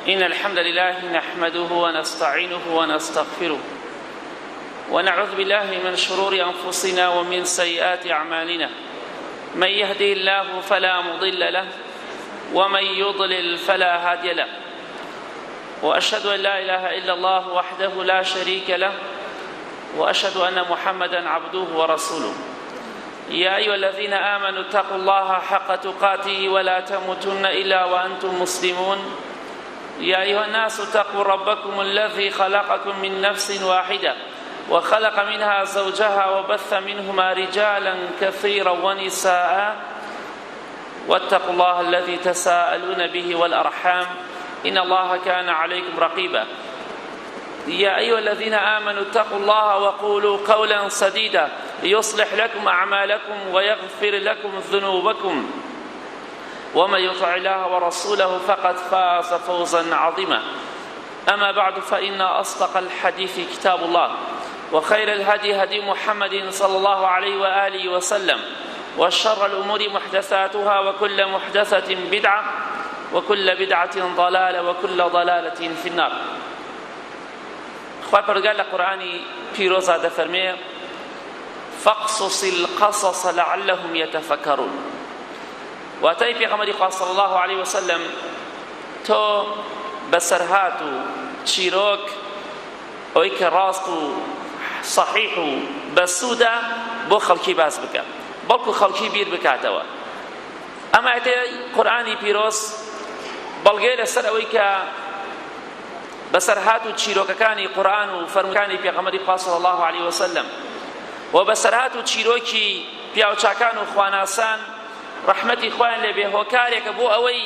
إن الحمد لله نحمده ونستعينه ونستغفره ونعوذ بالله من شرور أنفسنا ومن سيئات أعمالنا من يهدي الله فلا مضل له ومن يضلل فلا هادي له وأشهد أن لا إله إلا الله وحده لا شريك له وأشهد أن محمدا عبده ورسوله يا أيها الذين آمنوا اتقوا الله حق تقاته ولا تموتن إلا وأنتم مسلمون يا أيها الناس اتقوا ربكم الذي خلقكم من نفس واحدة وخلق منها زوجها وبث منهما رجالا كثيرا ونساء واتقوا الله الذي تساءلون به والأرحام إن الله كان عليكم رقيبا يا أيها الذين آمنوا اتقوا الله وقولوا قولا سديدا يصلح لكم أعمالكم ويغفر لكم ذنوبكم ومن يطع الله ورسوله فقد فاز فوزا عظيما أما بعد فإن أصدق الحديث كتاب الله وخير الهدي هدي محمد صلى الله عليه وآله وسلم وشر الأمور محدثاتها وكل محدثة بدعة وكل بدعة ضلالة وكل ضلالة في النار خوای پەروەردگار لە قورئانی پیرۆزا دەفەرمێ فاقصص القصص لعلهم يتفكرون واتای پێغەمبەری خوا صلی الله علیه وسلم تۆ بەسەرهات و چیرۆک ئەوەی کە ڕاست و صحیح و بەسوودە بۆ خەڵکی باس بکە بەڵکو خەڵکی بیر بکاتەوە ئەم ئایەتەی قورئانی پیرۆز بەڵگەیە لەسەر ئەوەی کە بەسەرهات و چیرۆکەکانی قورئان و فەرموودەکانی پێغەمبەری خوا صلی الله علیه وسلم و بەسەرهات و چیرۆکی پیاوچاکان و خواناسان ڕەحمەتی خوایان لێ بێ هۆکارێکە بۆ ئەوەی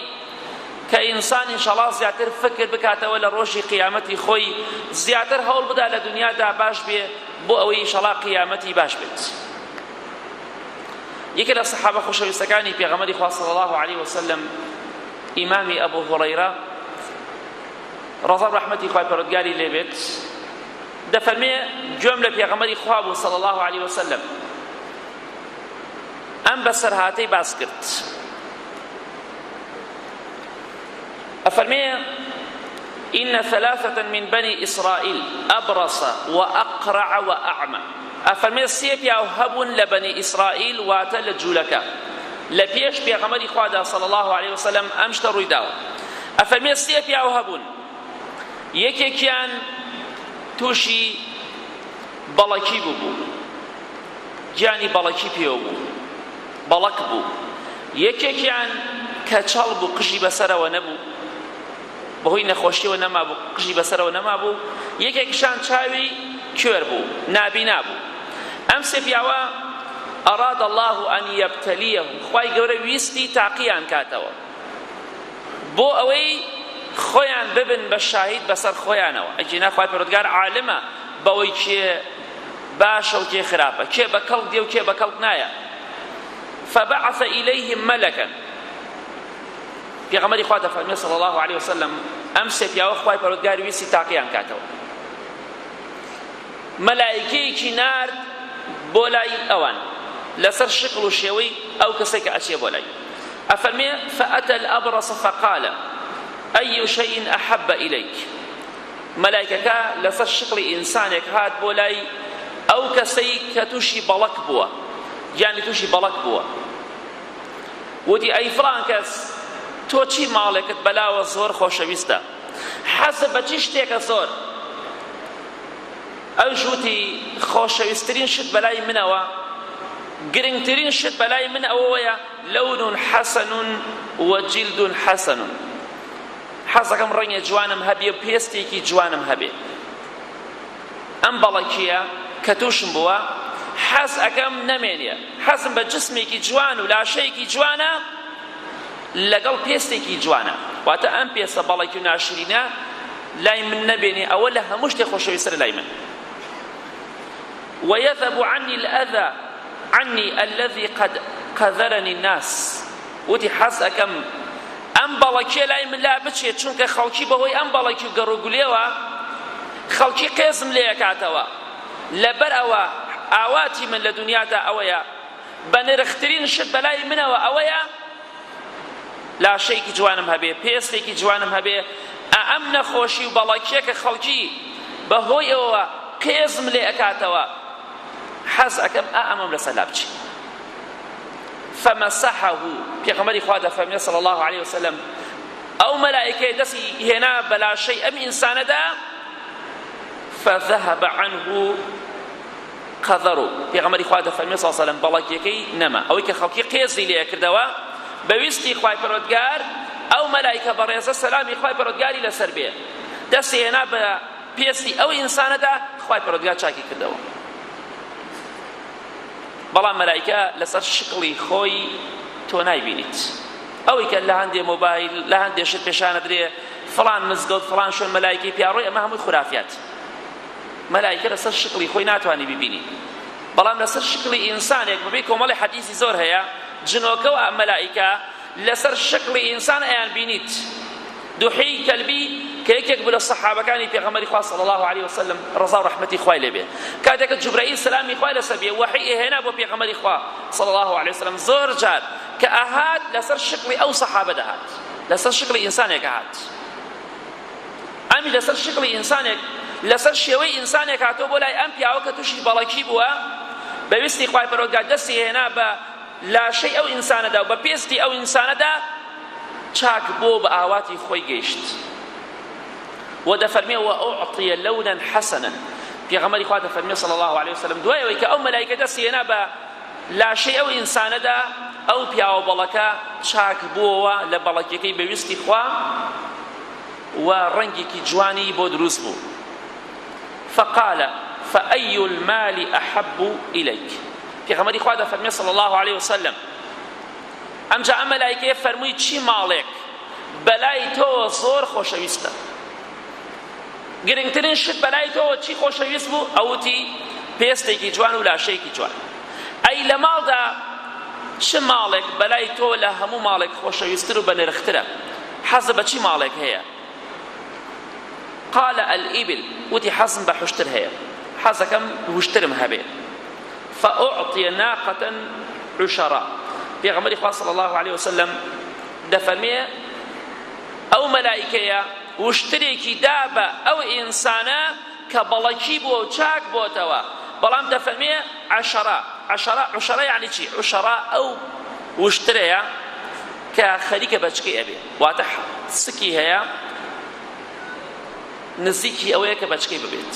کە ئینسان ئینشەڵا زیاتر فکر بکاتەوە لە ڕۆژی قیامەتی خۆی زیاتر هەوڵ بدا لە دنیادا باش بێ بۆ ئەوەی ئینشەڵا قیامەتی باش بێت یەکێ لە سەحابە خۆشەویستەکانی پێغەمبەری خوا صلی الله علیه وسلم ئیمامی ئەبو هوڕەیرە ڕەزا ڕەحمەتی خوای پەروەردگاری لێ بێت دەفەرمێ گوێم لە پێغەمبەری خوا بوو صلی الله علیه وسلم ئەم بەسەرهاتەی باس کرد ئەفەرمێ إن ثلاثة من بني إسرائيل أبرص وأقرع وأعمى ئەفەرمێ سێ پیاو هەبوون لە بەنی ئیسرائیل واتە لە جوولەکە لە پێش پێغەمبەری خوادا صلی الله علیه وسلم ئەم شتە ڕووی داوە ئەفەرمێ سێ پیاو هەبوون یەکێکیان تووشی بەڵەکی بوو گیانی بەڵەکی پێوە بوو بەڵەک بوو یەکێکیان کەچەڵ بوو قژی بەسەرەوە نەبوو بەهۆی نەخۆشیەوە نەمابوو قژی بەسەرەوە نەمابوو یەکێکیشان چاوی کوێر بوو نابینا بوو ئەم سێ پیاوە ئەراد الله أن يبتليهم خوای گەورە ویستی تاقیان کاتەوە بۆ ئەوەی خۆیان ببن بە شاهید بەسەر خۆیانەوە ئەگینا خوای پەروەردگار عالمە بەوەی کێ باشە و کێ خراپە کێ بە کەڵک دێ و کێ بە کەڵک نایە فبعث إليهم ملكا پێغەمبەری خوا دەفەرمێ صلی الله علیه وسلم ئەم سێ پیاوە خوای پەروەردگار ویستی تاقیان کاتەوە مەلایکەیەکی نارد بۆ لای ئەوان لەسەر شکڵ و شێوەی ئەو کەسێک کە ئەچێ بۆ لای ئەفەرمێ فأتى الأبرص فقال أي شيء أحب إليك مەلایکەکە لەسەر شکڵی ئینسانێک هات بۆ لای ئەو کەسەی کە تووشی بەڵک بووە گیانی تووشی بەڵک بووە وتی ئەی فڵان کەس تۆ چی ماڵێکت بەلاوە زۆر خۆشەویستە حەزت بە چی شتێکە زۆر ئەویش وتی خۆشەویستترین شت بەلای منەوە گرنگترین شت بەلای من ئەوەیە لەون حەسەن و جلد حەسەن حەزەکەم ڕەنگێ جوانم هەبێ و پێستێکی جوانم هەبێ ئەم بەڵەکییە کە تووشم بووە حەز ئەکەم نەمێنێ حەزم بە جسمێکی جوان و لاشەیەکی جوانە لەگەڵ پێستێکی جوانە واتە ئەم پێستە بەڵەکی و ناشرینە لای من نەبێنێ ئەوە لە هەموو شتێ خۆشەویسترە لای من ويذهب عني الأذى عني الذي قد قذرني الناس وتی حەز ئەکەم ئەم بەڵەکیە لای من لا بچێت چونکە خەڵکی بەهۆی ئەم بەڵەکی و گەڕوگولێوە خەڵکی قێزم لێ ئەکاتەوە لەبەر ئەوە ئاواتی من لە دنیادا ئەوەیە بە نرخترین شت بەلای منەوە ئەوەیە. لاشەیەکی جوانم هەبێ، پێستێکی جوانم هەبێ، ئا ئەم نەخۆشی و بەڵەکیە کە خەڵکی بە هۆی ئەوەوە قێزم لێ ئەکاتەوە، حەز ئەکەم ئا ئەمەم لەسەر لابچی. فمسحه، پێغەمبەری خوا دەفەرمێ صلی الله علیه وسلم ئەو مەلائیکەیە دەستی هێنا بە لاشەی ئەم ئینسانەدا، فذهب عنه قەذەر، پێغەمبەری خوا دەفەرمێ صلی اللە علیه وسلم بەڵەکیەکەی نەما، ئەوەی کە خەڵکی قێزی لێ کردەوە بە ویستی خوای پەروەردگار ئەو مەلائیکە بەڕێزە سەلامی خوای پەروەردگاری لەسەر بێ دەستی هێنا بە پێستی ئەو ئینسانەدا خوای پەروەردگار چاکی کردەوە. بەڵام مەلائیکە لەسەر شکڵی خۆی تۆ نایبینیت، ئەوەی کە لە هەندێ مۆبایل لە هەندێ شت پێشانەدرێ فڵان مزگەوت فڵان شوێن مەلائیکەی پیاڕۆی ئەمە هەمووی خورافیات. مەلائیکە لەسەر شکڵی خۆی ناتوانی بیبینی بەڵام لەسەر شکڵی ئینسانێک بەپێی کۆمەڵی حەدیسی زۆر هەیە جنۆکە و مەلائیکە لەسەر شکڵی ئینسان ئەیان بینیت دوحی کەلبی کە یەکێک بوو لە سەحابەکانی پێغەمبەری خوا صلی الله علیه وسلم ڕەزا و ڕەحمەتی خوای لێ بێ کاتێک کە جوبرائیل سەلامی خوای لەسەر بێ وەحی ئەهێنا بۆ پێغەمبەری خوا صلی الله علیه وسلم زۆر جار کە ئەهات لەسەر شکڵی ئەو سەحابە دەهات لەسەر شکڵی ئینسانێک هات ئەمیش لەسەر شکڵی ئینسانێک لەسەر شێوەی ئینسانێک هاتووە بۆ لای ئەم پیاوە کە تووشی بەڵەکی بووە بە ویستی خوای پەروەردگار دەستی هێنا بە لاشەی ئەو ئینسانەدا و بە پێستی ئەو ئینسانەدا چاک بۆ بە ئاواتی خۆی گەیشت و دەفەرمێ وأعطي لونا حسنا پێغەمبەری خوا دەفەرمێ صلی الله علیه وسلم دوای ئەوەی کە ئەو مەلایکە دەستی هێنا بە لاشەی ئەو ئینسانەدا ئەو پیاوە بەڵەکە چاک بووەوە لە بەڵەکیەکەی بە ویستی خوا و ڕەنگێکی جوانی بۆ دروست بوو فقال فأي المال أحب إليك پێغەمبەری خوا دەفەرمێ صلی الله علیه وسلم ئەمجا ئەم مەلایکەیە فەرمووی چی ماڵێک بەلای تۆوە زۆر خۆشەویستە گرنگترین شت بەلای تۆوە چی خۆشەویست بوو ئەوتی پێستێکی جوان و لاشەیەکی جوان ئەی لە ماڵدا چ ماڵێک بەلای تۆ لە هەموو ماڵێک خۆشەویستتر و بەنرخترە حەزت بە چی ماڵێک هەیە؟ قال الإبل وتی حەزم بە حوشتر هەیە حەزەکەم وشترم هەبێ فأعطي ناقة عشرا پێغەمبەری خوا صلی الله عليه وسلم دەفەرمێ ئەو مەلائیکەیە وشترێکی دا بە ئەو ئینسانە کە بەڵەکی بووە و چاک بۆتەوە بەڵام دەفەرمێ عشرا عشرا عشرا یعنی چی عشرا ئەو وشترەیە کە خەریکە بەچکەی ئەبێ واتە سکی هەیە نزیکی ئەوەیە کە بەچکەی ببێت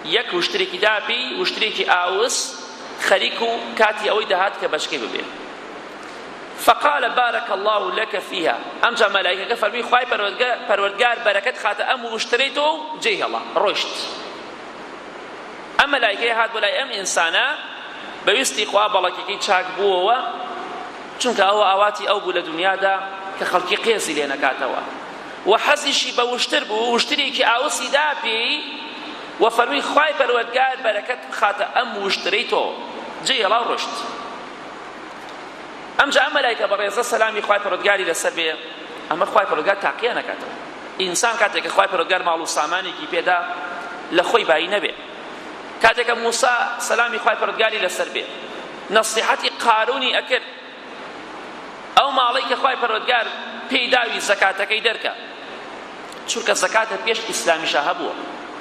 یەک وشترێکی داپی وشترێکی ئاوس خەریک و کاتی ئەوەی دەهات کە بەچکەی ببێت فقال بارك الله لك فيها ئەمجا مەلایکەکە فەرمی خوای پەروەردگار بەرەکەت خاتە ئەم وشترەی تۆ و جێی هێڵا ڕۆیشت ئەم مەلایکەیە هات بۆ لای ئەم ئینسانە بە ویستی خوا بەڵەکەکەی چاک بووەوە چونکە ئەوە ئاواتی ئەو بوو لە دنیادا کە خەڵکی قێزی لێ نەکاتەوە و حەزیشی بە وشتر بوو وشترێکی ئاوسی دا پێی و فەرمی خوای پەروەردگار بەرەکەت بخاتە ئەم وشترەی تۆ جێی هێڵا و ڕۆشت ئەمجا ئەم مەلایکە بەڕێزە سەلامی خوای پەروەردگاری لەسەر بێ ئەمە خوای پەروەردگار تاقیان نەکاتەوە ئینسان کاتێک کە خوای پەروەردگار ماڵ و سامانێکی پێدا لە خۆی بایی نەبێ کاتێک کە موسا سەلامی خوای پەروەردگاری لەسەر بێ نەسیحەتی قارونی ئەکرد ئەو ماڵەی کە خوای پەروەردگار پێی داوی زەکاتەکەی دەرکە چونکە زەکاتە پێش ئیسلامیشە هەبووە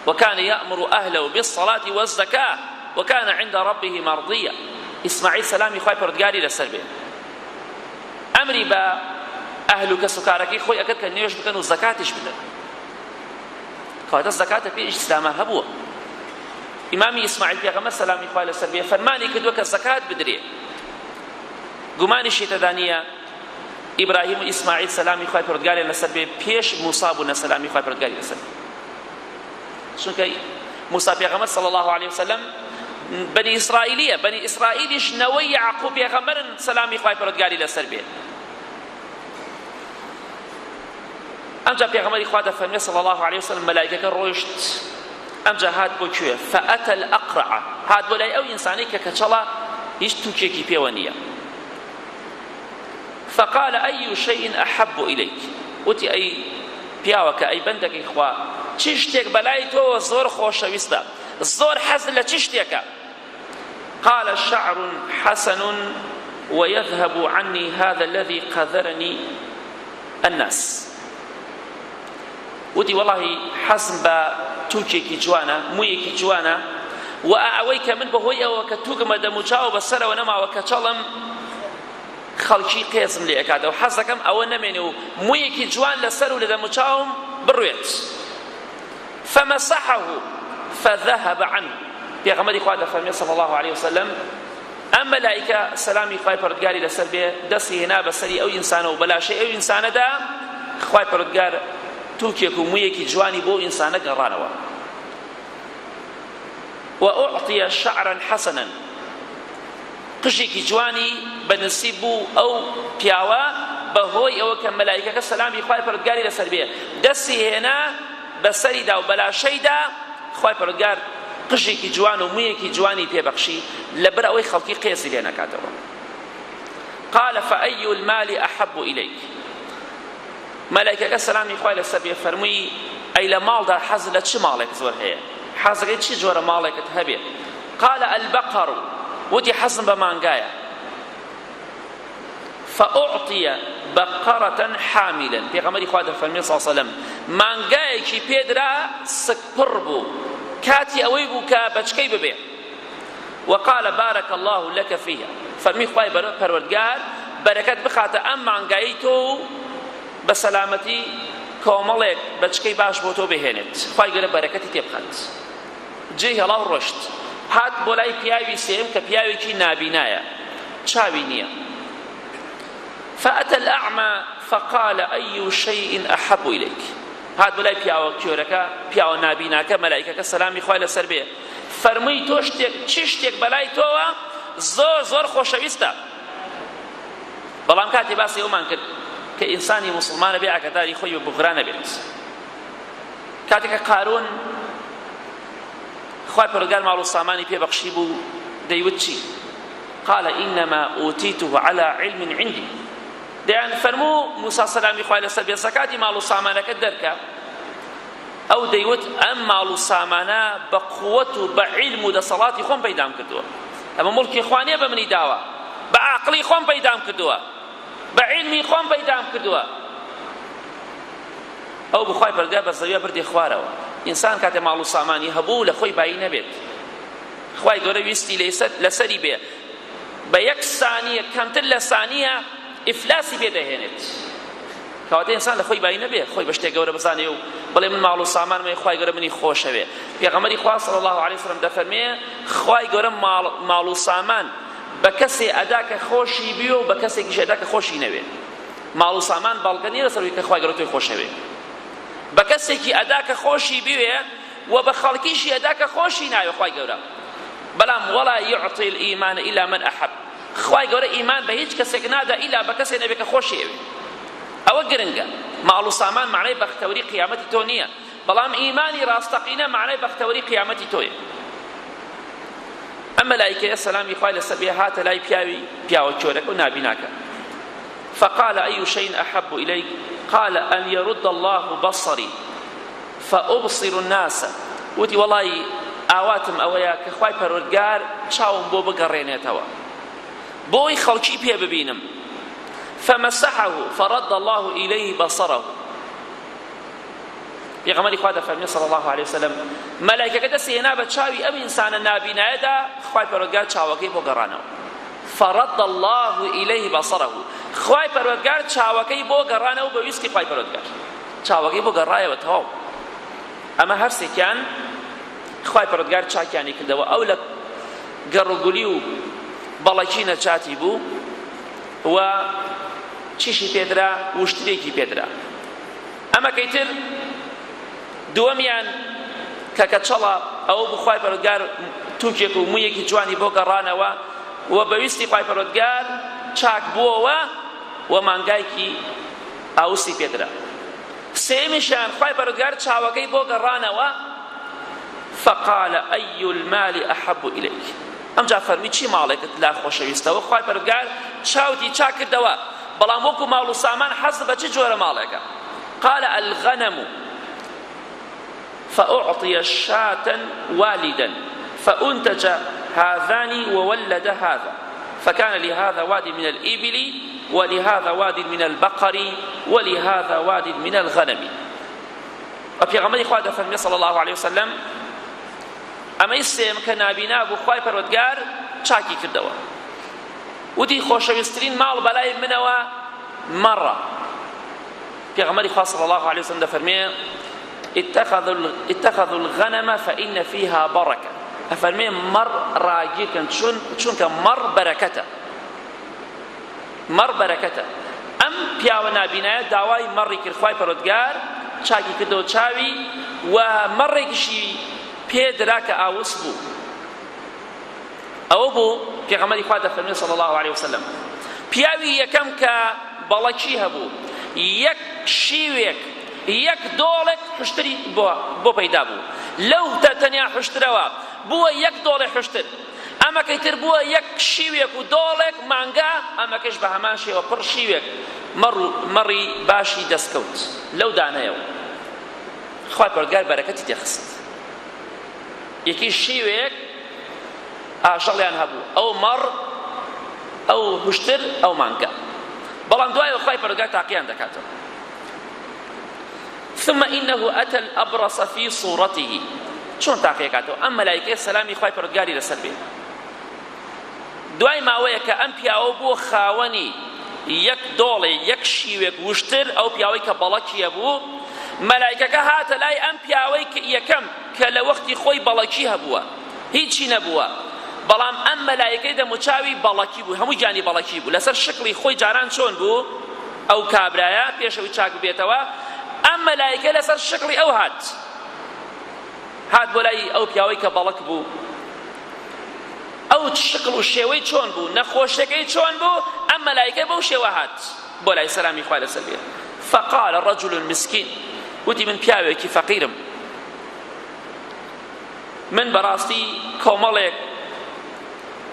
وكان يأمر أهله بالصلاة والزكاة وكان عند ربه مرضيا ئیسماعیل سەلامی خوای پەروەردگاری لەسەر بێ ئەمری بە ئەهل و کەسوکارەکەی خۆی ئەکرد کە نوێژ بکەن و زەکاتیش بدەن کەواتە زەکاتە پێش ئیسلامە هەبووە ئیمامی ئیسماعیل پێغەمبەر سەلامی خوای لەسەر بێ فەرمانی کردووە کە زەکات بدرێ گومانیشی تێدا نییە ئیبراهیم و ئیسماعیل سەلامی خوای پەروەردگاریان لەسەر بێ پێش موسا بوونە سەلامی خوای پەروەردگاری لەسەر بێ چونکە موسا پێغەمبەر صلی الله علیه وسلم بەنی ئیسرائیلیە بەنی ئیسرائیلیش نەوەی یعقوب پێغەمبەرن سەلامی خوای پەروەردگاری لەسەر بێ ئەمجا پێغەمبەری خوا دەفەرمێ صلی الله علیه وسلم مەلایکەکە ڕۆیشت ئەمجا هات بۆ کوێ فأتى الأقرع هات بۆ لای ئەو ئینسانەی کە کەچەڵە هیچ توکێکی پێوە نییە فقال أي شيء أحب إليك وتی ئەی پیاوەکە ئەی بەندەکەی خوا چی شتێک بەلای تۆوە زۆر خۆشەویستە زۆر حەز لە چی شتێکە قال شعر حسن. ويذهب عني هذا الذي قذرني الناس. وتی وەڵاهی حەزم بە تووکێکی جوانە، موویەکی جوانە و ئەوەی کە من بەهۆی ئەوە کە تووکمە دەموچاو بەسەرەوە نەماوە کەچەڵم خەڵکی قێزم لێ ئەکاتەوە حەز دەکەم ئەوە نەمێنێ و موویەکی جوان لەسەر و لە دەموچاوم بڕوێت. فمسحه فذهب عنه پێغەمبەری خوا دەفەرمێ صلی الله علیه وسلم ئەم مەلائیکە سەلامی خوای پەروەردگاری لەسەر بێ دەستی هێنا بەسەری ئەو ئینسانە و بەلاشەی ئەو ئینسانەدا خوای پەروەردگار توکێک و مویەکی جوانی بۆ ئینسانە گەڕانەوە وأعطي شعرا حسنا قژێکی جوانی بە نسیب بوو ئەو پیاوە بەهۆی ئەوە کە مەلائیکەکە سەلامی خوای پەروەردگاری لەسەر بێ دەستی هێنا بەسەریدا و بەلاشەیدا خوای پەروەردگار قژێکی جوان و مویەکی جوانی پێ بەخشی لەبەر ئەوەی خەڵکی قێزی لێ نەکاتەوە. قال فأي المال أحب إليك مەلایکەکە سەلامی خوای لەسەر بێ فەرمووی ئەی لە ماڵدا حەز لە چ ماڵێک زۆر هەیە حەزەکەی چ جۆرە ماڵێکت هەبێ قال البقر وتی حەزم بە مانگایە فأعطي بقرة حاملا پێغەمبەری خوا دەفەرمێ صلی الله علیه وسلم مانگایەکی پێدرا سکپڕ بوو کاتی ئەوەی بوو کە بەچکەی ببێ وقال بارك الله لك فيها فەرمی خوای پەروەردگار بەرەکەت بخاتە ئەم مانگایی تۆ و بە سەلامەتی کۆمەڵێک بەچکەی باش بۆ تۆ بهێنێت خوای گەورە بەرەکەتی تێ بخات جێی هێڵا و ڕۆشت هات بۆ لای پیاوی سێیەم کە پیاوێکی نابینایە چاوی نییە فأتى الأعمى فقال أي شيء أحب إليك هات بۆ لای پیاوە کێرەکە پیاوە نابیناکە مەلایکەکە سەلامی خوای لەسەر بێ فەرمووی تۆ شتێک چی شتێک بەلای تۆوە زۆر زۆر خۆشەویستە بەڵام کاتێ باسی ئەومان کرد کە ئینسانی موسڵمانە بێ ئاگاداری خۆی بە بوغرا نەبێت کاتێک کە قارون خوای پەروەردگار ماڵ و سامانی پێ بەخشی بوو دەیوت چی قال إنما أوتيته على علم عندي دەیان فەرموو موسا سەلامی خوای لەسەر بێ زەکاتی ماڵ و سامانەکە دەرکە ئەو دەیوت ئەم ماڵ و سامانە بە قووەت و بە عیلم و دەسەڵاتی خۆم پەیدام کردووە ئەمە مڵکی خوا نییە بە منی داوە بە عاقڵی خۆم پەیدام کردووە بە عیلمی خۆم پەیدام کردووە ئەو بخوای پەردە بە زەویە بردی خوارەوە ئینسان کاتێ ماڵ و سامانی هەبوو لە خۆی بایی نەبێت خوای گەورە ویستی لەسەری بێ بە یەک سانیە کەمتر لە سانیە ئیفلاسی پێ دەهێنێت کەواتە ئینسان لە خۆی بایی نەبێ خۆی بە شتێک گەورە بزانێ و بڵێ من ماڵ و سامانم هەیە خوای گەورە منی خۆشەوێ پێغەمبەری خوا صلی الله علیه وسلم دەفەرمێ خوای گەورە ماڵ ماڵ و سامان بە کەسێ ئەدا کە خۆشی بوێ و بە کەسێکیش ئەدا کە خۆشی نەوێ ماڵ و سامان بەڵگە نییە لەسەر ئەوەی کە خوای گەورە تۆی خۆشەوێ بە کەسێکی ئەدا کە خۆشی بوێ و بە خەڵکیشی ئەدا کە خۆشی ناوێ خوای گەورە بەڵام ولا يعطي الإيمان إلا من أحب خوای گەورە ئیمان بە هیچ کەسێک نادا ئیلا بە کەسێ نەبێ کە خۆشی ئەوێ ئەوە گرنگە ماڵ و سامان معنای بەختەوەری قیامەتی تۆ نییە بەڵام ئیمانی ڕاستەقینە معنای بەختەوەری قیامەتی تۆیە ئەم مەلائیکەیە سەلامی خوای لەسەر بێ هاتە لای پیاوی پیاوە کۆرەکە و نابیناکە فقال أي شيء أحب إليك قال أن يرد الله بصري فأبصر الناس وتی وەڵی ئاواتم ئەوەیە کە خوای پەروەردگار چاوم بۆ بگەڕێنێتەوە بۆی خەڵکی پێ ببینم فمسحه فرد الله إليه بصره پێغەمبەری خوا دەفەرمێ صلی الله علیه وسلم مەلایکەکە دەستی هێنا بە چاوی ئەم ئینسانە نابینایەدا خوای پەروەردگار چاوەکەی بۆ گەڕانەوە فرد الله إليه بصره خوای پەروەردگار چاوەکەی بۆ گەڕانەوە بە ویستی خوای پەروەردگار چاوەکەی بۆ گەڕایەوە تەواو ئەمە هەرسێکیان خوای پەروەردگار چاکیانی کردەوە ئەو لە گەڕوگولی و بەڵەکی نەجاتی بوو و چیشی پێدرا وشترێکی پێدرا ئەمەکەی تر دووەمیان کە کەچەڵە ئەوە بوو خوای پەروەردگار توکێک و مویەکی جوانی بۆ گەڕانەوە و بە ویستی خوای پەروەردگار چاک بووەوە و مانگایکی ئاوسی پێدرا سێیەمیشیان خوای پەروەردگار چاوەکەی بۆ گەڕانەوە فقال أي المال أحب إليك ئەمجا فەرمی چی ماڵێکت لا خۆشەویستەوە خوای پەروەردگار چاوتی چاک کردەوە بەڵام وەکو ماڵ و سامان حەز بە چ جۆرە ماڵێکە قال الغنم فأعطي شاة والدا فأنتج هذان وولد هذا. فكان لهذا واد من الإبل ولهذا واد من البقر ولهذا واد من الغنم. و پێغەمبەری خوا دەفەرمێ صلی الله علیه وسلم ئەمەی سێم کە نابینا بوو خوای پەروەردگار چاکی کردەوە وتی خۆشەویسترین ماڵ بەلای منەوە مەڕە. پێغەمبەری خوا صلی الله علیه وسلم دەفەرمێ اتخذوا اتخذوا الغنم فإن فيها بركة. ئەفەرمێ مەڕ ڕاگیرکەن چون چونکە مەڕ بەرەکەتە. مەڕ بەرەکەتە. ئەم پیاوە نابینایە داوای مەڕی کرد خوای پەروەردگار چاکی کردەوە چاوی و مەڕێکیشی پێ درا کە ئاوس بوو. ئەوە بوو پێغەمبەری خوا دەفەرمێ صلی اللە علیە وسلم پیاوی یەکەم کە بەڵەکی هەبوو یەک شیوێک یەک دۆڵێک حشتری بۆ بۆ پەیدا بوو لەو تەنیا حشترەوە بووە یەک دۆڵێ حشتر ئەمەکەی تر بووە یەک شیوێک و دۆڵێک مانگا ئەمەکەش بە هەمان شێوە پڕ شیوێک مەڕ و مەڕی باشی دەستکەوت لەو دانەیەوە خوای پەروەردگار بەرەکەتی تێخست یەکی شیوێک ئاژەڵیان هەبوو ئەو مەڕ ئەو هوشتر ئەو مانگا بەڵام دوای خوای پەروەردگار تاقیان دەکاتەوە ثم إنه أتى الأبرص في صورته چۆن تاقیەکاتەوە ئەم مەلایکەیە سەلامی خوای پەروەردگاری لەسەر بێ دوای ماوەیە کە ئەم پیاوە بووە خاوەنی یەک دۆڵێ یەک شیوێک وشتر ئەو پیاوەی کە بەڵەکیە بوو مەلایکەکە هاتە لای ئەم پیاوەی کە یەکەم کە لە وەختی خۆی بەڵەکی هەبووە هیچی نەبووە بەڵام ئەم مەلایکەی دەموچاوی بەڵەکی بوو هەموو گیانی بەڵەکی بوو لەسەر شکڵی خۆی جاران چۆن بوو ئەو کابرایە پێشەوەی چاک ببێتەوە ئەم مەلایکە لەسەر شکڵی ئەو هات هات بۆ لای ئەو پیاوەی کە بەڵک بوو ئەو شکڵ و شێوەی چۆن بوو نەخۆشیەکەی چۆن بوو ئەم مەلایکە بەو شێوە هات بۆ لای سەلامی خوای لەسەر بێ فقال رجل مسكين وتی من پیاوێکی فەقیرم من بەڕاستی کۆمەڵێک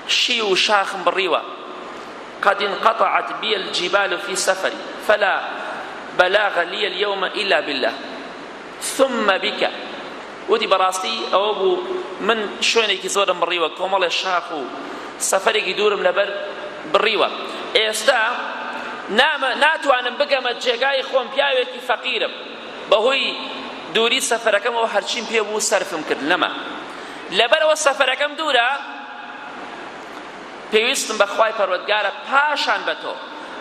شی و شاخم بڕیوە قد انقطعت بي الجبال في سفري فلا بلاغ لي اليوم إلا بالله ثم بك وتی بەڕاستی ئەوە بوو من شوێنێکی زۆرم بڕیوە کۆمەڵێ شاخ و سەفەرێکی دوورم لەبەر بڕیوە ئێستا نامە ناتوانم بگەمە جێگای خۆم پیاوێکی فەقیرم بەهۆی دووری سەفەرەکەمەوە هەرچیم پێ بوو سەرفم کرد نەما لەبەرەوە سەفەرەکەم دوورە پێویستم بە خوای پەروەردگارە پاشان بە تۆ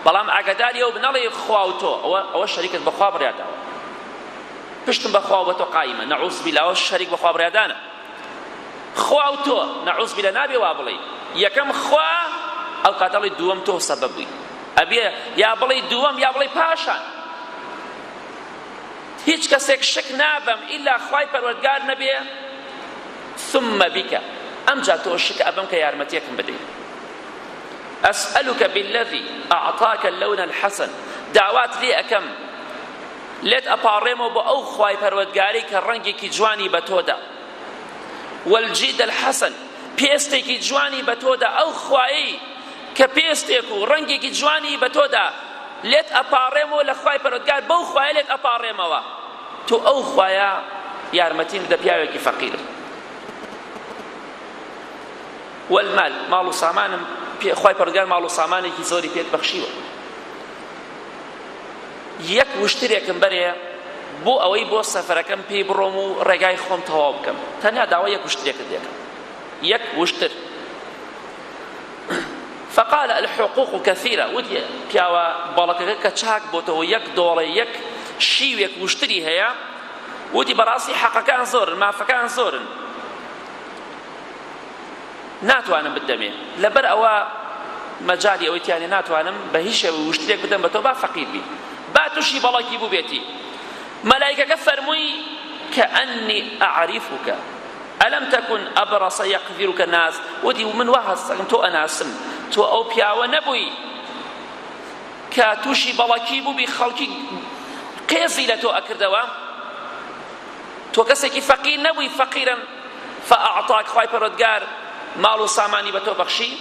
بەڵام ئاگاداری ئەو بنەڵێ خوا و تۆ ئەوە ئەوە شەریکت بەخوا بڕیارداوە پشتم بە خوا و بە تۆ قایمە نعوذ بالله ئەوە شەریک بە خوا بڕیاردانە خوا و تۆ نعوذ بالله نابێ وا بڵێی یەکەم خوا ئەو کاتە بڵێی دووەم تۆ سەبەب بووی ئەبێ یا بڵێی دووەم یا بڵێی پاشان هیچ کەسێک شک نابەم ئیلا خوای پەروەردگار نەبێ ثم بك ئەمجا تۆ شک ئەبەم کە یارمەتیەکم بدەیت أسألك بالذي أعطاك اللون الحسن داوات لێ ئەکەم لێت ئەپاڕێمەوە بۆ ئەو خوای پەروەردگارەی کە ڕەنگێکی جوانی بە تۆ دا والجلد الحسن پێستێکی جوانی بە تۆ دا ئەو خوایەی کە پێستێک و ڕەنگێکی جوانی بە تۆ دا لێت ئەپاڕێمەوە لە خوای پەروەردگار بەو خوایە لێت ئەپاڕێمەوە تۆ ئەو خوایە یارمەتیم بدە پیاوێکی فەقیرم والمال ماڵ و سامانم خوای پەروەردگار ماڵ و سامانێکی زۆری پێت بەخشیوە یەک وشترێکم بەرێ بۆ ئەوەی بۆ سەفەرەکەم پێی بڕۆم و ڕێگای خۆم تەواو بکەم تەنیا داوای یەک وشترێکت لێکەم یەک وشتر فقال الحقوق كثيرة وتی پیاوە باڵەکەکە کە چاک بۆتەوە یەک دۆڵێ یەک شیوێک وشتری هەیە وتی بەڕاستی حەقەکان زۆرن مافەکان زۆرن ناتوانم بتدەمێ لەبەر ئەوە مەجالی ئەوەی تیانێ ناتوانم بە هیچ شێوەی وشترێک بدەم بە تۆ با فەقیر بی با تووشی بەڵەکی بووبێتی مەلایکەکە فەرمووی کەئەنی ئەعریفوکە ئەلم تەکون ئەبرەسە یەقذرک الناس وتی من وا هەستەکەم تۆ ئەناسم تۆ ئەو پیاوە نەبووی کە تووشی بەڵەکی بووبی خەڵکی قێزی لە تۆ ئەکردەوە تۆ کەسێکی فەقیر نەبووی فەقیرن فأعطاک خوای پەروەردگار ماڵ و سامانی بە تۆ بەخشی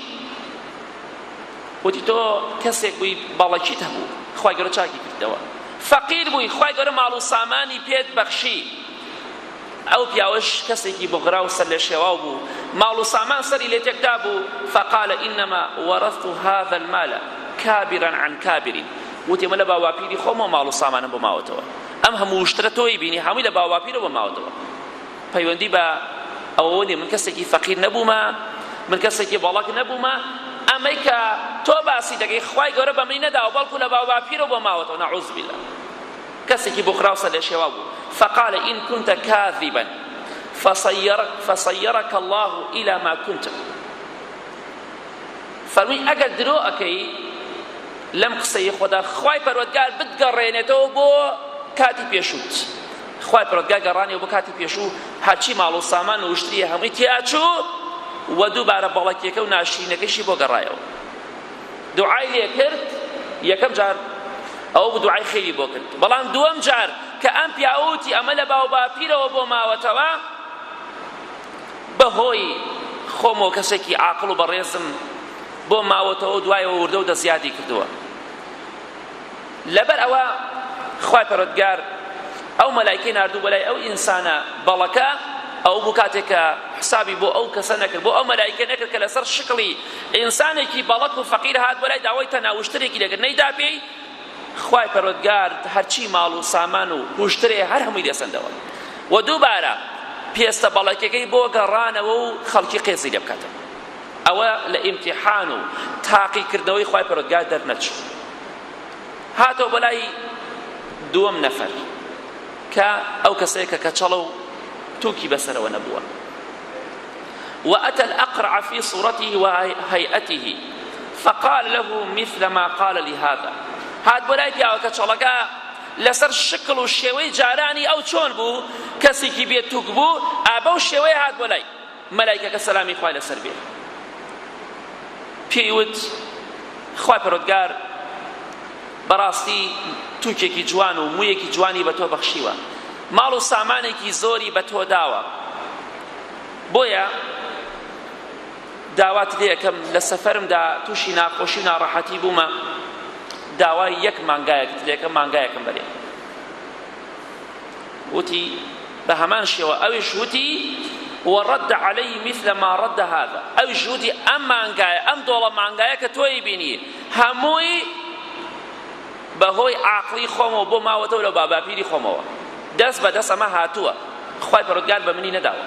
وتی تۆ کەسێک بووی بەڵەکیت هەبوو خوای گەورە چاکی کردەوە فەقیر بووی خوای گەورە ماڵ و سامانی پێت بەخشی. ئەو پیاوەش کەسێکی بوغرا و سەرلێشێواو بوو، ماڵ و سامان سەری لێ تێکدابوو، فقال انما ورثت هذا المال کابرا عن کابر، وتی ئەمە لە باوباپیری خۆمەوە ماڵ و سامانم بۆ ماوەتەوە، ئەم هەموو وشترە تۆی بینی هەمووی لە باوباپیرەوە بۆ ماوەتەوە، پەیوەندی بە ئەوەوە نیە من کەسێکی فەقیر نەبوومە، من کەسێکی بەڵەک نەبوومە، ئەمەی کە تۆ باسی دەکەی خوای گەورە بە منی نەداوە بەڵکو لە باوباپیرەوە بۆ ماوەتەوە، نعوذ باللە. کەسێکی بوخراو سەرلێشێواو بوو، فقال ان كنت كاذبا فصيرك فصيرك الله الى ما كنت، فەرمووی ئەگەر درۆ ئەکەی لەم قسەی خۆدا خوای پەروەردگار بتگەڕێنێتەوە بۆ کاتی پێشووت. خوای پەروەردگار گەڕانیەوە بۆ کاتی پێشوو، هەرچی ماڵ و سامان و وشتریە هەمووی تیاچوو و دووبارە بەڵەکیەکە و ناشرینەکەشی بۆ گەڕایەوە. دوعای لێ کرد یەکەم جار ئەوە بوو دوعای خێری بۆ کرد بەڵام دووەم جار کە ئەم پیاوە وتی ئەمە لە باو باپیرەوە بۆ ماوەتەوە بەهۆی خۆمەوە کەسێکی عاقڵ و بەڕێزم بۆ ماوەتەوە دوایەوە وردە و دەزیادی کردووە لەبەر ئەوە خوای پەروەردگار ئەو مەلایکەی ناردوو بۆ لای ئەو ئینسانە بەڵەکە ئەو بوو کاتێک کە حسابی بۆ ئەو کەسە نەکرد بۆ ئەو مەلایکە نەکرد کە لەسەر شکڵی ئینسانێکی بەڵەک و فەقیر هات بۆ لای داوای تەناوشترێکی لێکرد نەیدا پێی خوای پەروەردگار هەرچی ماڵ و سامان و وشترێ هەر هەمووی لێسەندەوە و دووبارە پێستە بەڵەکەکەی بۆ گەڕانەوە و خەڵکی قێزی لێ بکاتەوە ئەوە لە ئیمتیحان و تاقیکردنەوەی خوای پەروەردگار دەرنەچوو هاتەوە بۆ لای دووەم نەفەر کە ئەو کەسەیە کە کەچەڵە و تووکی بەسەرەوە نەبووە وأتى الأقرع في صورته وهيئته فقال له مثل ما قال لهذا هات بۆ لای پیاوە کەچەڵەکە لەسەر شکڵ و شێوەی جارانی ئەو چۆن بوو کەسێکی بێ توک بوو ئابە و شێوەی هات بۆ لای مەلایکەکە سەلامی خوای لەسەر بێ پێی وت خوای پەروەردگار بەڕاستی توکێکی جوان و مویەکی جوانی بە تۆ بەخشیوە ماڵ و سامانێکی زۆری بە تۆ داوە بۆیە داوات لێ ئەکەم لە سەفەرمدا تووشی ناخۆشی و ناڕەحەتی بوومە داوای یەک مانگایەکت لێکەم مانگایەکم بەرێ وتی بە هەمان شێوە ئەویش وتی ورد علیه مثل ما رد هذا ئەویش وتی ئەم مانگایە ئەم دۆڵە مانگایە کە تۆی بینی هەمووی بەهۆی عاقڵی خۆمەوە بۆ ماوەتەوە لە باباپیری خۆمەوە دەست بە دەست ئەمە هاتووە خوای پەروەردگار بە منی نەداوە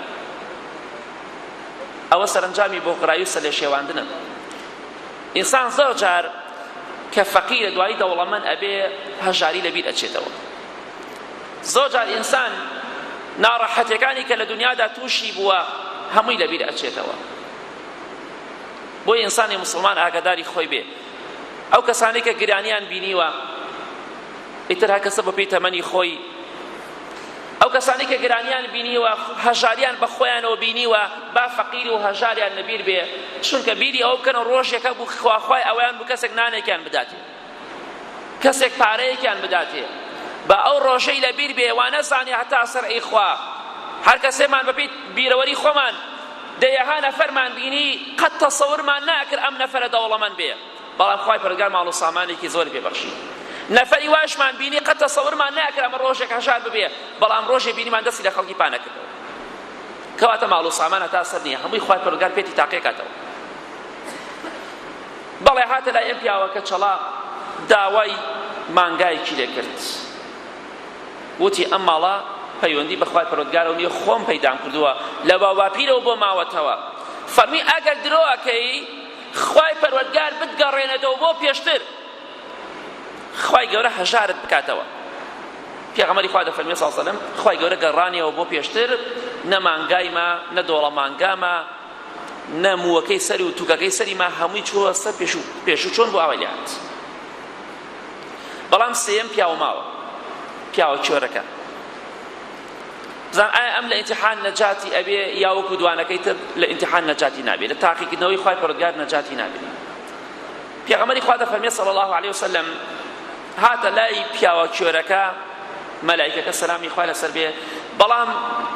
ئەوە سەرەنجامی بۆغرایی و سەرلێشێواندنە ئینسان زۆر جار کە فەقیرە دوایی دەوڵەمەند ئەبێ هەژاری لەبیر ئەچێتەوە زۆر جار ئینسان ناڕەحەتیەکانی کە لە دنیادا تووشی بووە هەمووی لەبیر ئەچێتەوە بۆی ئینسانی مسلمان ئاگاداری خۆی بێ ئەو کەسانەی کە گرانیان بینیوە ئیتر هەر کەسە بەپێی تەمەنی خۆی ئەو کەسانەی کە گرانیان بینیوە هەژاریان بە خۆیانەوە بینیوە با فەقیر و هەژاریان لەبیر بێ چونکە بیری ئەوە بکەنە ڕۆژێکە بوو خواخوای ئەوەیان بوو کەسێک نانێکیان بداتێ کەسێک پارەیەکیان بداتێ با ئەو ڕۆژەی لەبیر بێ وا نەزانێ هەتا سەر ئەی خوا هەر کەسێمان بەپێی بیرەوەری خۆمان دەیەها نەفەرمان بینی قەت تەسەورمان ناکرد ئەم نەفەرە دەوڵەمەند بێ بەڵام خوای پەروەردگار ماڵ و سامانێکی زۆری پێ بەخشی نەفەری واشمان بینی قەت تەسەورمان ناکرد ئەمە ڕۆژێک هەژار ببێ بەڵام ڕۆژێ بینیمان دەستی لە خەڵکی پانەکردەوە کەواتە ماڵ و سامان هەتا سەر نییە هەمووی خوای پەروەردگار پێتی تاقیکاتەوە بەڵێ هاتە لای ئەم پیاوە کەچەڵە داوای مانگایەکی لێ کرد وتی ئەم ماڵە پەیوەندی بە خوای پەروەردگارەوە نییە خۆم پەیدام کردووە لە باوباپیرەوە بۆ ماوەتەوە فەرمی ئەگەر درۆ ئەکەی خوای پەروەردگار بتگەڕێنێتەوە بۆ پێشتر خوای گەورە هەژارت بکاتەوە پێغەمبەری خوا دەفەرمێ صلی الله علیه و سلم خوای گەورە گەڕانیەوە بۆ پێشتر نە مانگای ما نە دۆڵە مانگا ما نە مووەکەی سەری و توکەکەی سەری ما هەمووی چووە سەر پێشوو پێشوو چۆن بۆ ئاوای لێهات بەڵام سێیەم پیاوە ماوە پیاوە کوێرەکە بزان ئایا ئەم لە ئیمتیحان نەجاتی ئەبێ یا وەکو دوانەکەی تر لە ئیمتیحان نەجاتی نابێ لە تاقیکردنەوەی خوای پەروەردگار نەجاتی نابێ پێغەمبەری خوا دەفەرمێ صلی الله علیه وسلم هاتە لای پیاوە کوێرەکە مەلایکەکە سەلامی خوای لەسەر بێ بەڵام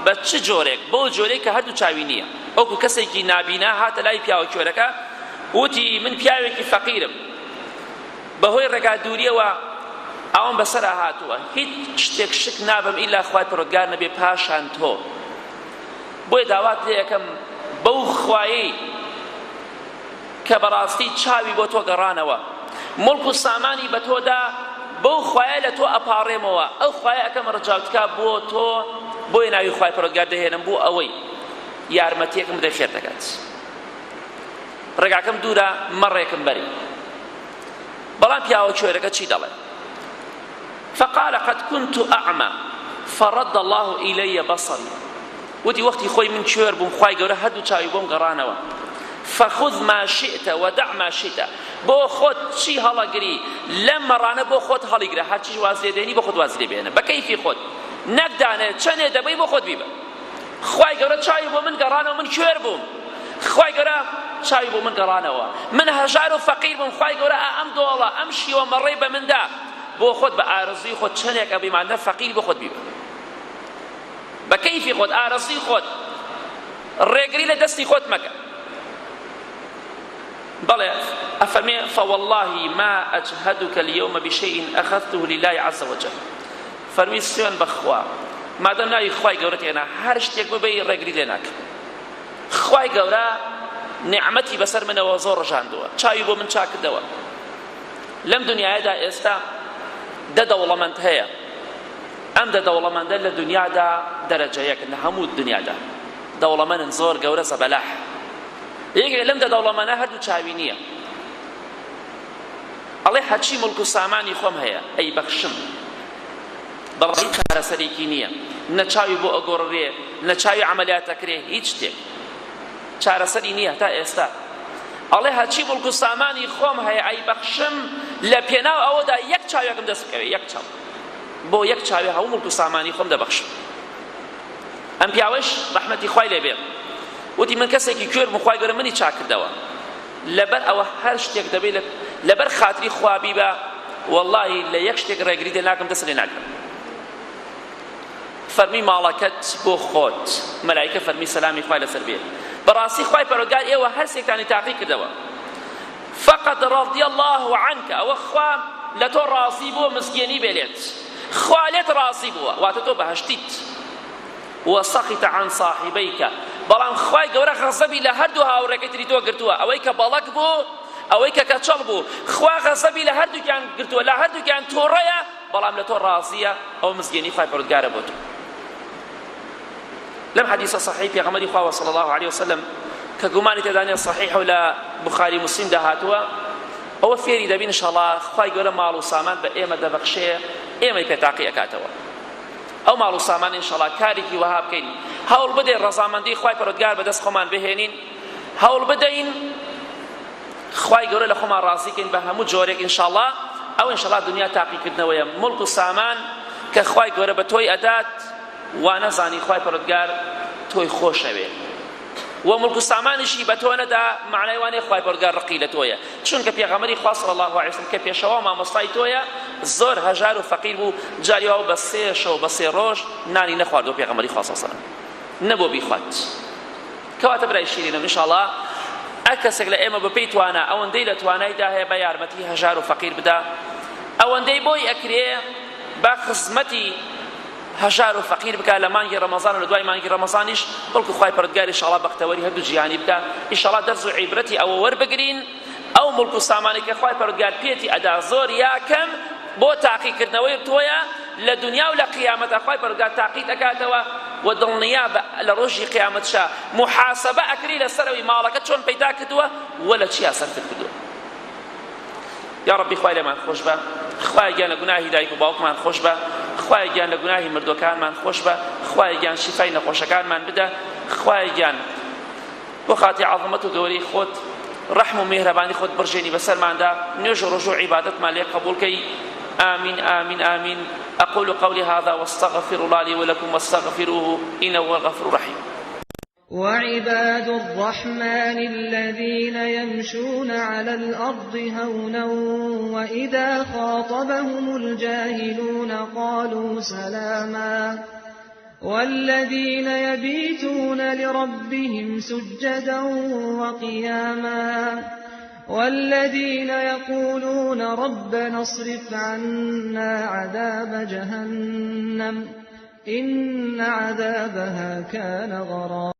بە چ جۆرێک بەو جۆرێک کە هەردوو چاوی نییە وەکو کەسێکی نابینا هاتە لای پیاوە کوێرەکە وتی من پیاوێکی فەقیرم بەهۆی ڕێگا دووریەوە ئەوم بەسەرا هاتووە هیچ شتێک شک نابم ئیلا خوای پەروەردگار نەبێ پاشان تۆ. بۆیە داوات لێ ئەکەم بەو خوایەی کە بەڕاستی چاوی بۆ تۆ گەڕانەوە موڵک و سامانی بە تۆ دا بەو خوایە لە تۆ ئەپاڕێمەوە ئەو خوایە ئەکەم ڕجاوتکا بۆ تۆ بۆیە ناوی خوای پەروەردگار دەهێنم بۆ ئەوەی یارمەتیەکم بدەی خێر دەکات ڕێگاکەم دوورە مەڕێکم بەری بەڵام پیاوە کوێرەکە چی دەڵێ فقال قد كنت أعمى فرد الله إلي بصري وتی وەختی خۆی من کوێر بووم خوای گەورە هەردوو چاوی بۆم گەڕانەوە فخذ ما شئت ودع ما شئت بۆ خۆت چی هەڵەگری لەم مەڕانە بۆ خۆت هەڵیگرە هەرچیش واز لێ دێنی بۆ خۆت واز لێ بێنە بە کەیفی خۆت نەک دانێ چەنێ دەبەی بۆ خۆت بیبە خوای گەورە چاوی بۆ من گەڕانەوە من کوێر بووم خوای گەورە چاوی بۆ من گەڕانەوە من هەژار و فەقیر بووم خوای گەورە ئەم دۆڵە ئەم شیوە مەڕەی بە مندا بۆ خۆت بە ئارەزووی خۆت چەنێک ئەبی مادە فەقیر بۆ خۆت بیبە بە کەیفی خۆت ئارەزووی خۆت ڕێگری لە دەستی خۆت مەکە بەڵێ ئەفەرمێ فوالله ما أجهدك اليوم بشيء أخذته لله عز وجل فەرمی سوێن بەخوا مادەم ناوی خوای گەورەت هێنا هەر شتێک ببەی ڕێگری لێ ناکەم خوای گەورە نیعمەتی بەسەر منەوە زۆر ڕژاندووە چاوی بۆ من چاکردەوە لەم دنیایەدا ئێستا دە دەوڵەمەند هەیە ئەم دە دەوڵەمەندە لە دنیادا دەرەجە یەکن لە هەموو دنیادا دەوڵەمەنن زۆر گەورە زەبەلاح یەکێک لەم دە دەوڵەمەنە هەردوو چاوی نییە ئەڵێ هەرچی موڵک و سامانی خۆم هەیە ئەیبەخشم بەڵام هیچ چارەسەرێکی نییە نە چاوی بۆ ئەگۆڕرێ نە چاوی عەمەلیات ئەکرێ هیچ شتێک چارەسەری نییە تا ئێستا ئەڵێ هەرچی موڵک و سامانی خۆم هەیە ئەیبەخشم لە پێناو ئەوەدا یەک چاوێکم دەست بکەوێ یەک چاو بۆ یەک چاوێ هەموو موڵک و سامانی خۆم دەبەخشم ئەم پیاوەش ڕەحمەتی خوای لێ بێ وتی من کەسێکی کوێر بووم خوای گەورە منی چاک کردەوە لەبەر ئەوە هەر شتێک دەبێ لەبەر خاتری خوا بیبە وەڵڵاهی لە یەک شتێک ڕێگری لێ ناکەم دەست لێ ناگرم فەرمی ماڵەکەت بۆ خۆت مەلایکە فەرمی سەلامی خوای لەسەر بێ بەڕاستی خوای پەروەردگار ئێوە هەر سێکتانی تاقی کردەوە فقد رضی الله عنك ئەوە خوا لە تۆ ڕازی بووە مزگێنی بێلێت خوا لێت ڕازی بووە واتە تۆ بەهەشتیت وسخط عن صاحبیک بەڵام خوای گەورە غەزەبی لە هەردوو هاوڕێکەی تری تۆ گرتووە ئەوەی کە بەڵەک بوو ئەوەی کە کەچەڵ بوو خوا غەزەبی لە هەردووکیان گرتووە لە هەردووکیان تووڕەیە بەڵام لە تۆ ڕازیە ئەو مزگێنی خوای پەروەردگارە بۆ تۆ لەم حەدیثە صحیح پێغەمبەری خوا صلی الله علیه وسلم کە گومانی تێدا نییە صحیح و لە بخاری مسلمدا هاتووە ئەوە فێری دەبین ئینشاڵڵا خوای گەورە ماڵ و سامان بە ئێمە دەبەخشێ ئێمەی پێ تاقی ئەکاتەوە ئەو ماڵ و سامانە ئینشەڵا کارێکی وەها بکەین هەوڵ بدەین ڕەزامەندی خوای پەروەردگار بەدەست خۆمان بهێنین هەوڵ بدەین خوای گەورە لە خۆمان ڕازی کەین بە هەموو جۆرێک ئینشەڵا ئەو ئینشەڵا دنیا تاقیکردنەوەیە موڵک و سامان کە خوای گەورە بە تۆی ئەدات وا نەزانی خوای پەروەردگار تۆی خۆشەوێ وە موڵک و سامانیشی بە تۆ نەدا مەعنای وا نیە خوای پەروەردگار ڕقی لە تۆیە چونکە پێغەمبەری خوا صلی اللە علیه وسلم کە پێشەوا و مامۆستای تۆیە زۆر هەژار و فەقیر بوو جاری وا بە سێ شەو بە سێ ڕۆژ نانی نەخواردووە پێغەمبەری خوا صلی اللە علیه وسلم نەبووە بیخوات کەواتە برای شیرینم ئینشاءاللە هەر کەسێک لە ئێمە بەپێی توانا ئەوەندەی لە توانایدا هەیە بە یارمەتی هەژار و فەقیر بدا ئەوەندەی بۆی ئەکرێ با خزمەتی هەژار و فەقیر بکا لە مانگی ڕەمەزان و لە دوای مانگی ڕەمەزانیش بەڵکو خوای پەروەردگار ئیشاڵا بەختەوەری هەردوو جیهانی بکا ئیشاڵا دەرس و عیبرەتی ئەوە وەربگرین ئەو موڵک و سامانەی کە خوای پەروەردگار پێتی ئەدا زۆر یا کەم بۆ تاقیکردنەوەی تۆیە لە دنیا و لە قیامەتە خوای پەروەردگار تاقیت ئەکاتەوە و دڵنیا بە لە ڕۆژی قیامەتشا محاسبە ئەکری لەسەرەوەی ماڵەکە چۆن پەیدا کردووە و لە چیا سەرفت کردووە یاڕەبی خوای لێمان خۆش بە خوایە گیان لە گوناهی دایک و باوکمان خۆش بە خوایە گیان لە گوناهی مردوەکانمان خۆش بە خوایە گیان شیفای نەخۆشەکانمان بدە خوایە گیان بۆ خاتی عەظمەت و گەورەی خۆت ڕەحم و میهرەبانی خۆت بڕژێنی بەسەرماندا نوێژ و ڕۆژوو عیبادەتمان لێ قبوڵ کەی آمين آمين آمين أقول قولي هذا واستغفر الله لي ولكم واستغفروه إنه هو الغفور الرحيم وعباد الرحمن الذين يمشون على الأرض هونا وإذا خاطبهم الجاهلون قالوا سلاما والذين يبيتون لربهم سجدا وقياما والذين يقولون ربنا اصرف عنا عذاب جهنم إن عذابها كان غراما.